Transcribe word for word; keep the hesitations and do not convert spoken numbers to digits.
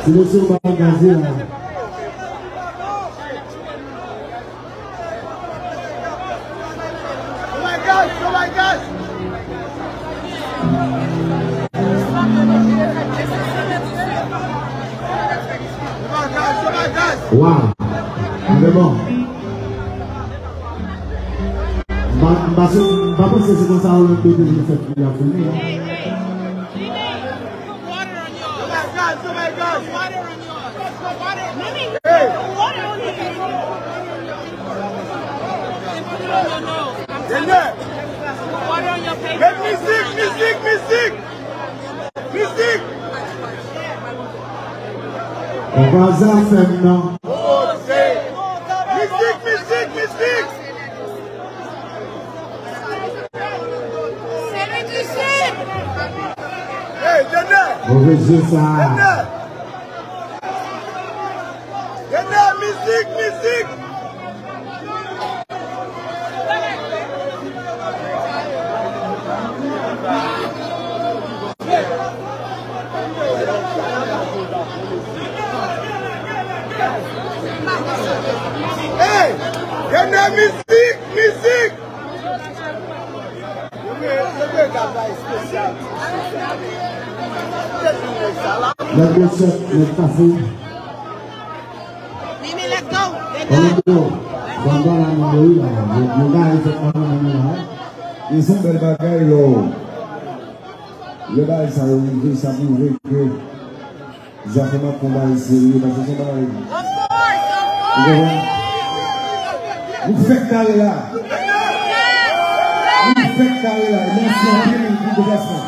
Mesye, ou pa gaze la. Oh my gosh, oh my gosh. Oh my gosh, oh my gosh. Wow. Mwen bon. M pa, m pa sou, m pa panse se konsa Olanndo te vin fèt li ap fini. Oh my gosh, oh my gosh. Hey. Dènye. Met mizik, mizik, mizik. Mizik. Konpa zafèm nan. Mizik, mizik, mizik. Hey, Dènye. Move je sa. Dènye. Dènye, mizik, mizik. Hey! Dènye, mizik, mizik. Nèg yo sèt, nèg kase. Mimi, let's go. Let's go. Let's go. Banda la, nou wi la. Yo, yo gaye fèt la, nou la. E se yon bèl bagay, lò. Lè bagay sa yo rive, sa pwouve ke zafè m ap fè yon bagay serye, paske se yon bagay. Of course, of course. Ou konprann? Nou fèk kare la. Nou fèk kare la. Mèsi anpil pou deplasman.